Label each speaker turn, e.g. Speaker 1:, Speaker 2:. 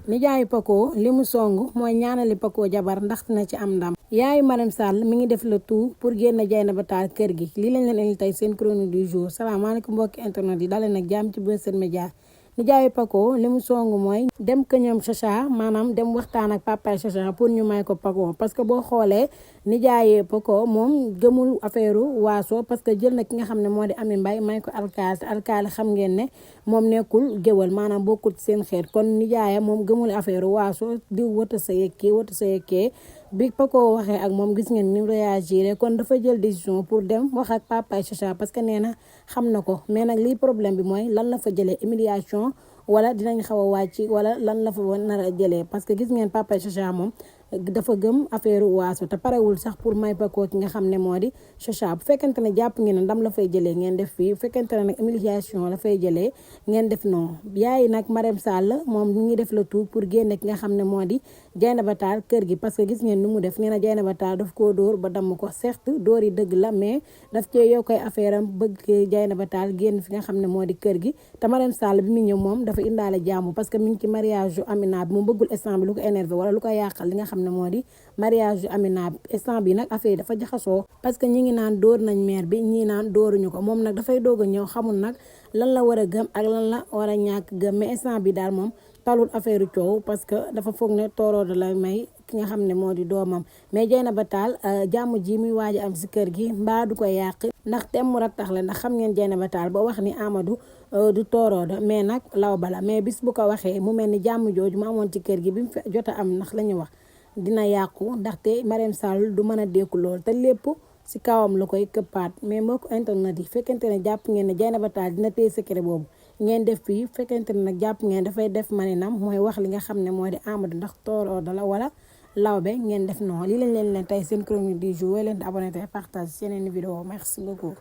Speaker 1: nijaayu Paco li mu song mooy ñaanali Paco jabar ndax dina ci am ndam. yaayu Marème Sall mi ngi def le tout pour génn Dieynaba Tall kër gi lii lañ leen indi tey seen chronique du jour salaamaaleykum mbokki internet yi dalee nag jàmm ci Buzz Media. nijaayu Paco li mu song mooy dem kër ñoom Chacha maanaam dem waxtaan ak papa Chacha pour ñu may ko Paco parce que boo xoolee nijaayu Paco moom gëmul affaire waaso parce que jël na ki nga xam ne moo di Ami Mbaye may ko alkaali xam ngeen ne moom nekkul géwal maanaam bokkul ci seen xeet kon nijaaya moom gëmul affaire waaso di wata sa yekkee bi Paco waxee ak moom gis ngeen ni réagir kon dafa jël décision pour dem wax ak papa Chacha parce que nee na xam na ko mais nag lii problème bi mooy lan la fa jëlee humiliation wala dinañ xaw a wàcc wala lan la fa nar a jëlee parce que gis ngeen papa Chacha moom dafa gëm affaire waaso te parewul sax pour may Paco ki nga xam ne moo di Chacha bu fekkente ne jàpp ngeen ne ndam la fay jëlee ngeen def fii bu fekkente ne nag humiliation la fay jëlee ngeen def non yaay nag Marème Sall moom mi ngi def le tout pour génne ki nga xam ne moo di Dieynaba Tall kër gi parce que gis ngeen ni mu def nee na Dieynaba Tall daf koo dóor ba damm ko certes dóor yi dëgg la mais daf cee yow koy affaire am bëgg Dieynaba Tall génn fi nga xam ne moo di kër gi te Marème Sall bi mu ñëw moom dafa indaale jàmm parce que mi ngi ci mariage yu Amina bi mu bëggul instant bi lu ko énervé wala lu ko yàqal li nga xam ne moo di mariage yu Amina bi instant bi nag affaire dafa jaxasoo parce que ñi ngi naan dóor nañ maire bi ñii naan dóoruñu ko moom nag dafay doog a ñëw xamul nag lan la war a gëm ak lan la war a ñàkk gëm mais instant bi daal moom talul affaire coow parce que dafa foog ne tooroo da lay may ki nga xam ne moo di doomam mais Dieynaba Tall jàmm ji muy waaj am si kër gi mbaa du ko yàq ndax tem mu rattax la ndax xam ngeen Dieynaba Tall ba wax ni Amadou du tooroo da mais nag law bala mais bis bu ko waxee mu mel ni jàmm jooju mu amoon ci kër gi bi mu jot a am ndax la ñu wax dina yàqu ndaxte Marème Sall du mën a dékku lool te lépp si kawam la koy këppaat mais mbokk internet yi fekkente ne jàpp ngeen ne Dieynaba Tall dina téye secret boobu ngeen def fii fekkente ne nag jàpp ngeen dafay def maninam mooy wax li nga xam ne moo di Amadou ndax tooroo da la wala lawbe ngeen def non lii lañ leen tey seen chronique du jour leen di abonné tey partage seen vidéo merci beaucoup.